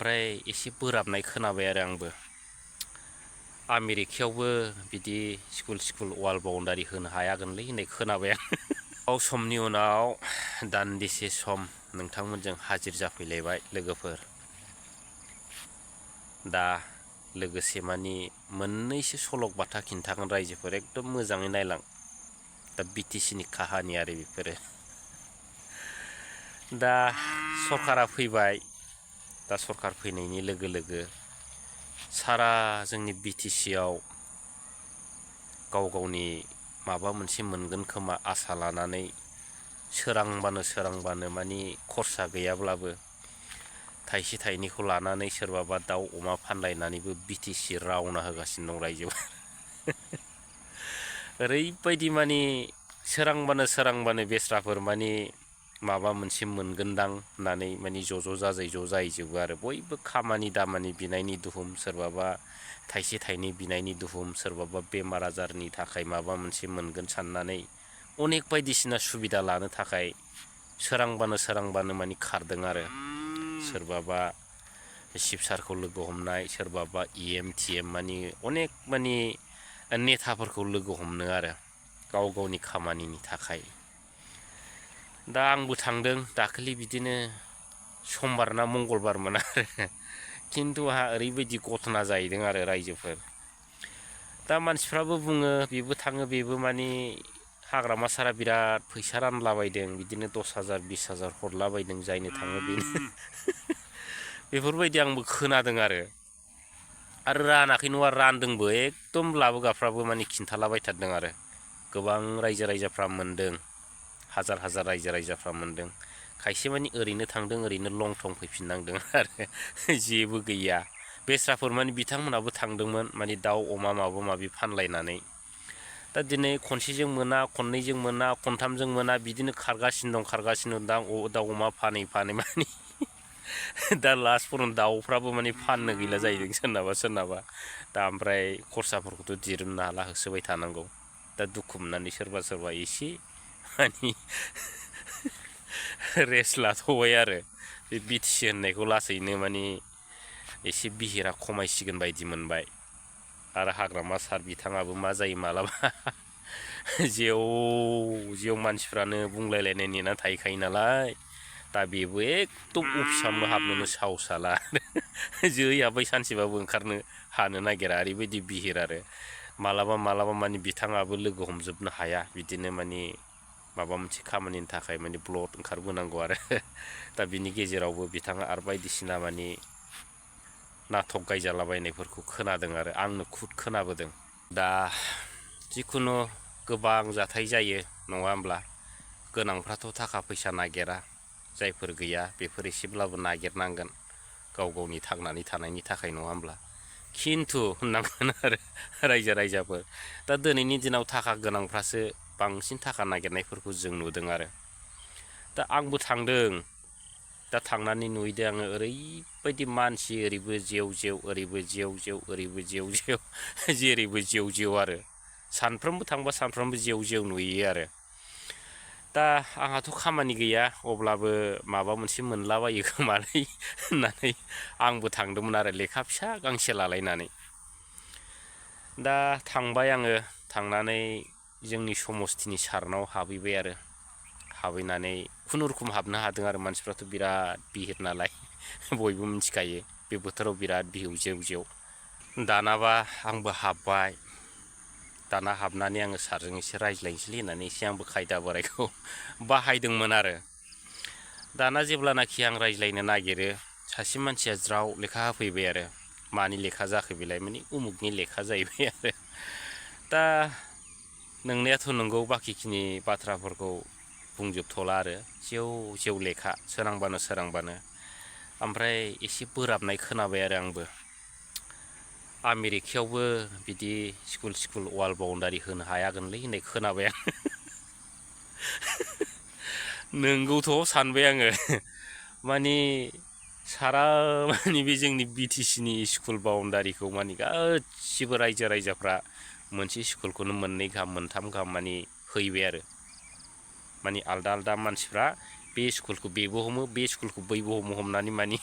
ओमफ्राय एसे बोराबनाय खोनाबाय आरो आंबो आमेरिकायावबो बिदि स्कुल वाल बाउन्डारि होनो हायागोनलै होननाय खोनाबाय आं समनि उनाव दान्दिसे सम नोंथांमोनजों हाजिर जाफैलायबाय लोगोफोर दा लोगोसे मानि मोननैसो सलक बाथा खिन्थागोन रायजोफोर एकदम मोजाङै नायलां दा बिटिसिनि काहानि आरो बेफोरो दा सरकारा फैबाय दा सरकार फैनायनि लोगो लोगो सारा जोंनि बिटिसिआव गाव गावनि माबा मोनसे मोनगोन खोमा आसा लानानै सोरांबानो मानि खरसा गैयाब्लाबो थाइसे थाइनैखौ लानानै सोरबाबा दाउ अमा फानलायनानैबो बिटिसि रावना होगासिनो दं रायजोआव ओरैबायदि मानि सोरांबानो बेस्राफोर मानि माबा मोनसे मोनगोनदां होननानै मानि ज' जाजाय ज' जाहैजोबो आरो बयबो खामानि दामानि बिनायनि दुहुम सोरबाबा थाइसे थाइनै बिनायनि दुहुम सोरबाबा बेमार आजारनि थाखाय माबा मोनसे मोनगोन साननानै अनेक बायदिसिना सुबिदा लानो थाखाय सोरांबानो मानि खारदों आरो सोरबाबा सिबसारखौ लोगो हमनाय सोरबाबा EM मानि अनेक मानि नेताफोरखौ लोगो हमनो आरो गाव गावनि खामानिनि थाखाय दा आंबो थांदों दाखालि बिदिनो समबार ना मंगलबारमोन आरो खिन्थु आंहा ओरैबायदि घटना जाहैदों आरो रायजोफोर दा मानसिफ्राबो बुङो बेबो थाङो बेबो मानि हाग्रामा सारा बिराद फैसा रानलाबायदों बिदिनो 10,000 20,000 हरलाबायदों जायनो थाङो बेनो बेफोरबायदि आंबो खोनादों आरो रानाखै नङा रानदोंबो एकदम लाबोग्राफ्राबो मानि खिन्थालाबायथारदों आरो गोबां रायजो राजाफ्रा मोनदों हाजार रायजो राजाफ्रा मोनदों खायसे मानि ओरैनो थांदों ओरैनो लं थं फैफिननांदों आरो जेबो गैया बेस्राफोर मानि बिथांमोनाबो थांदोंमोन मानि दाउ अमा माबा माबि फानलायनानै दा दिनै खनसेजों मोना खननैजों मोना खनथामजों मोना बिदिनो खारगासिनो दं दाउ अमा फानै मानि दा लास्टफोराव दाउफ्राबो मानि फाननो गैला जाहैदों सोरनाबा दा ओमफ्राय खरसाफोरखौथ' दिरुननो हाला होसोबाय थानांगौ दा दुखु मोननानै सोरबा एसे मानि रेस्ट लाथ'बाय आरो बे बिटिसि होननायखौ लासैनो मानि एसे बिहिरा खमायसिगोन बायदि मोनबाय आरो हाग्रामा सार बिथाङाबो मा जायो मालाबा जेव मानसिफ्रानो बुंलायलायनाय नेना थाहैखायो नालाय दा बेबो एकदम अफिसावनो हाबनोनो साहस हाला जै हाबै सानसेबाबो ओंखारनो हानो नागिरा ओरैबायदि बिहिर आरो मालाबा मानि बिथाङाबो लोगो हमजोबनो हाया बिदिनो मानि माबा मोनसे खामानिनि थाखाय मानि ब्लड ओंखारबोनांगौ आरो दा बिनि गेजेरावबो बिथाङा आरो बायदिसिना मानि नाटक गायजालाबायनायफोरखौ खोनादों आरो आंनो खुद खोनाबोदों दा जिखुनु गोबां जाथाय जायो नङा होमब्ला गोनांफ्राथ' थाखा फैसा नागिरा जायफोर गैया बेफोर एसेब्लाबो नागिरनांगोन गाव गावनि थांनानै थानायनि थाखाय नङा होमब्ला खिन्थु होननांगोन आरो रायजो राजाफोर दा दिनैनि दिनाव थाखा गोनांफ्रासो बांसिन थाखा नागिरनायफोरखौ जों नुदों आरो दा आंबो थांदों दा थांनानै नुहैदों आङो ओरैबायदि मानसि ओरैबो जेव ओरैबो जेव ओरैबो जेव जेरैबो जेव आरो सानफ्रोमबो थांबा सानफ्रोमबो जेव नुयो आरो दा आंहाथ' खामानि गैया अब्लाबो माबा मोनसे मोनलाबायो खोमालै होननानै आंबो थांदोंमोन आरो लेखा फिसा गांसे लालायनानै दा थांबाय आङो थांनानै जोंनि समस्थिनि सारनाव हाबहैबाय आरो हाबहैनानै खुनुरुखुम हाबनो हादों आरो मानसिफ्राथ' बिराद बिहिर नालाय बयबो मिथिखायो बे बोथोराव बिराद बिहिर जेव दानाबा आंबो हाबबाय दाना हाबनानै आङो सारजों एसे रायज्लायनोसैलै होननानै एसे आंबो खायदा बोरायखौ बाहायदोंमोन आरो दाना जेब्लानाखि आं रायज्लायनो नागिरो सासे मानसिया ज्राव लेखा होफैबाय आरो मानि लेखा जाखो बेलाय मानि उमुकनि लेखा जाहैबाय आरो दा नोंनायाथ' नंगौ बाखिखिनि बाथ्राफोरखौ बुंजोबथ'ला आरो जेव लेखा सोरांबानो ओमफ्राय एसे बोराबनाय खोनाबाय आरो आंबो आमेरिकायावबो बिदि स्कुल वाल बाउन्डारि होनो हायागोनलै होननाय खोनाबाय आं नोंगौथ' सानबाय आङो मानि सारा मानि बे जोंनि बिटिसिनि स्कुल बाउन्डारिखौ मानि गासिबो रायजो राजाफ्रा मोनसे स्कुलखौनो मोननै गाहाम मोनथाम गाहाम मानि हैबाय आरो मानि आलदा मानसिफ्रा बे स्कुलखौ बेबो हमो बे स्कुलखौ बैबो हमो हमनानै माने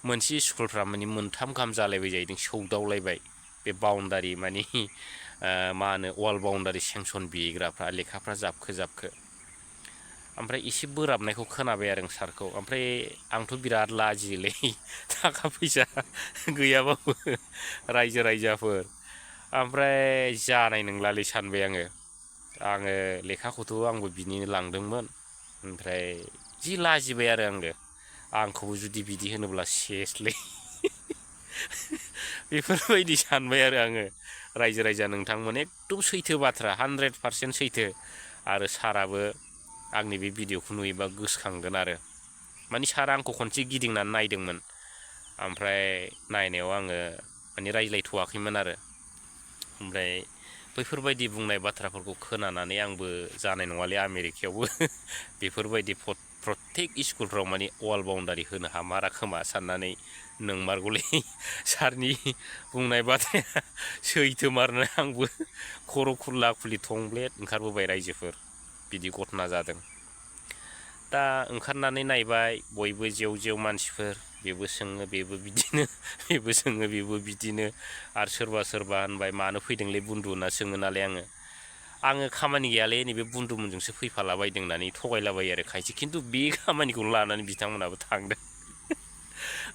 मोनसे स्कुलफ्रा माने मोनथाम गाहाम जालायबाय जाहैदों सौदावलायबाय बे बाउन्डारि माने मा होनो वाल बाउन्डारि सेंसन बिहैग्राफ्रा लेखाफ्रा जाबखो जाबखो ओमफ्राय एसे बोराबनायखौ खोनाबाय आरो सारखौ ओमफ्राय आंथ' बिराद लाजियोलै थाखा फैसा गैयाबाबो रायजो राजाफोर ओमफ्राय जानाय नंलालै सानबाय आङो लेखाखौथ' आंबो बिनिनो लांदोंमोन ओमफ्राय जि लाजिबाय आरो आंखौबो जुदि बिदि होनोब्ला सेसलै बेफोरबायदि सानबाय आरो आङो रायजो राजा नोंथांमोन एकदम सैथो बाथ्रा 100% सैथो आरो साराबो आंनि बे भिडिअखौ नुयोबा गोसोखांगोन आरो माने सारा आंखौ खनसे गिदिंनानै नायदोंमोन ओमफ्राय नायनायाव आङो माने रायज्लायथ'वाखैमोन आरो ओमफ्राय बैफोरबायदि बुंनाय बाथ्राफोरखौ खोनानानै आंबो जानाय नङालै आमेरिकायावबो बेफोरबायदि प्रत्येक स्कुलफ्राव माने वाल बाउन्डारि होनो हामारा खोमा साननानै नोंमारगौलै सारनि बुंनाय बाथ्राया सैथोमारनो आंबो खर' खुरला खुलि थंब्लेद ओंखारबोबाय रायजोफोर बिदि घटना जादों दा ओंखारनानै नायबाय बयबो जेव जेव मानसिफोर बेबो सोङो बेबो बिदिनो बेबो सोङो बेबो बिदिनो आरो सोरबा सोरबा होनबाय मानो फैदोंलै बुन्दु होनना सोङो नालाय आङो खामानि गैयालै नैबे बुन्दुमोनजोंसो फैफालाबायदों होननानै थगायलाबायो आरो खायसे खिन्थु बे खामानिखौ लानानै बिथांमोनाबो थांदों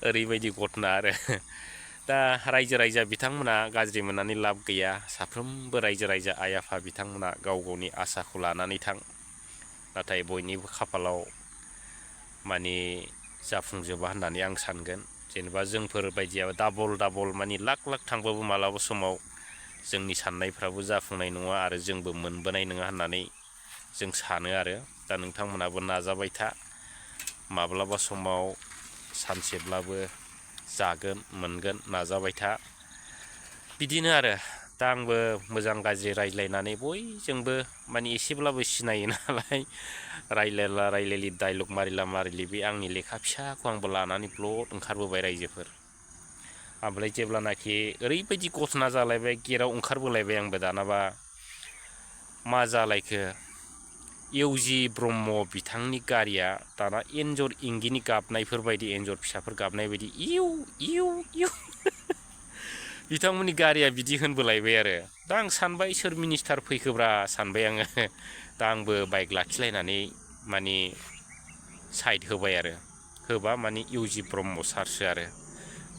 ओरैबायदि घटना आरो दा रायजो राजा बिथांमोना गाज्रि मोननानै लाब गैया साफ्रोमबो रायजो राजा आइ आफा बिथांमोना गाव गावनि आसाखौ लानानै थां नाथाय बयनिबो खाफालाव माने जाफुंजोबा होननानै आं सानगोन जेनेबा जोंफोर बायदिया डाबल माने लाख लाख थांबाबो मालाबा समाव जोंनि साननायफ्राबो जाफुंनाय नङा आरो जोंबो मोनबोनाय नङा होननानै जों सानो आरो दा नोंथांमोनाबो नाजाबाय था माब्लाबा समाव सानसेब्लाबो जागोन मोनगोन नाजाबाय था बिदिनो आरो दा आंबो मोजां गाज्रि रायज्लायनानै बयजोंबो माने एसेब्लाबो सिनायो नालाय रायज्लायला रायज्लायलि डाइलग मारिला मारिलि बे आंनि लेखा फिसाखौ आंबो लानानै ब्लद ओंखारबोबाय रायजोफोर ओमफ्राय जेब्लानाखि ओरैबायदि घटना जालायबाय गेटआव ओंखारबोलायबाय आंबो दानाबा मा जालायखो इउजि ब्रह्म बिथांनि गारिया दाना एन्जर इंगिनि गाबनायफोरबायदि एन्जर फिसाफोर गाबनाय बायदि इउ इउ इउ बिथांमोननि गारिया बिदि होनबोलायबाय आरो दा आं सानबाय सोर मिनिस्टार फैखोब्रा सानबाय आङो दा आंबो बाइक लाखिलायनानै माने साइड होबाय आरो होबा माने इउजि ब्रह्म सारसो आरो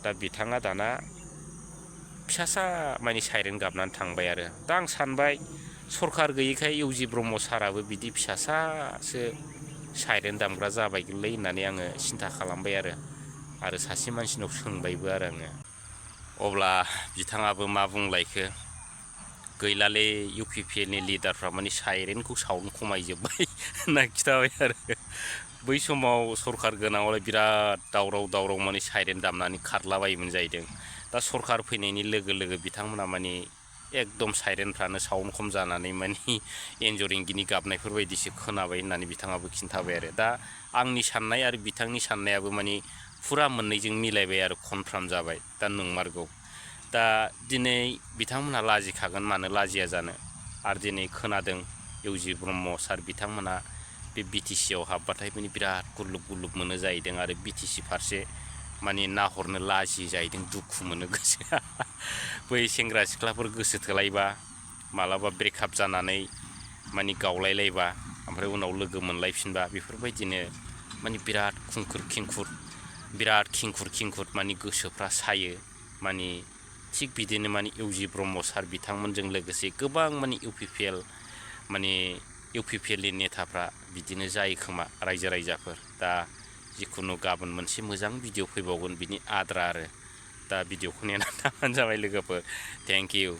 दा बिथाङा दाना फिसासा माने साइरेन गाबनानै थांबाय आरो दा आं सानबाय सरखार गैयैखाय इउजि ब्रह्म साराबो बिदि फिसासासो साइरेन दामग्रा जाबायगोनलै होननानै आङो सिन्था खालामबाय आरो सासे मानसिनाव सोंबायबो आरो आङो अब्ला बिथाङाबो मा बुंलायखो गैलालै इउपिपिएलनि लिडारफ्रा माने साइरेनखौ साउन्ड खमायजोब्बाय होनना खिथाबाय आरो बै समाव सरखार गोनाङावलाय बिराद दावराव माने साइरेन दामनानै खारलाबायोमोन जाहैदों दा सरखार फैनायनि लोगो लोगो बिथांमोना माने एकदम साइरेनफ्रानो साउन्ड खम जानानै माने एन्जर इंगिनि गाबनायफोर बायदिसो खोनाबाय होननानै बिथाङाबो खिन्थाबाय आरो दा आंनि साननाय आरो बिथांनि साननायाबो माने फुरा मोननैजों मिलायबाय आरो कनफार्म जाबाय दा नंमारगौ दा दिनै बिथांमोनहा लाजिखागोन मानो लाजिया जानो आरो दिनै खोनादों इउजि ब्रह्म सार बिथांमोना बे बिटिसिआव हाबबाथाय माने बिराद गुरलुब मोनो जाहैदों आरो बिटिसि फारसे माने नाहरनो लाजि जाहैदों दुखु मोनो गोसोआ बै सेंग्रा सिख्लाफोर गोसो थोलायबा मालाबा ब्रेकआप जानानै माने गावलायलायबा ओमफ्राय उनाव लोगो मोनलायफिनबा बेफोरबायदिनो माने बिराद खिंखुर माने गोसोफ्रा सायो माने थिग बिदिनो माने इउजि ब्रह्म सार बिथांमोनजों लोगोसे गोबां माने इउपिपिएलनि नेताफ्रा बिदिनो जायो खोमा रायजो राजाफोर दा जिखुनु गाबोन मोनसे मोजां भिडिअ फैबावगोन बिनि आद्रा आरो दा भिडिअखौ नेनानै थाबानो जाबाय लोगोफोर थेंक इउ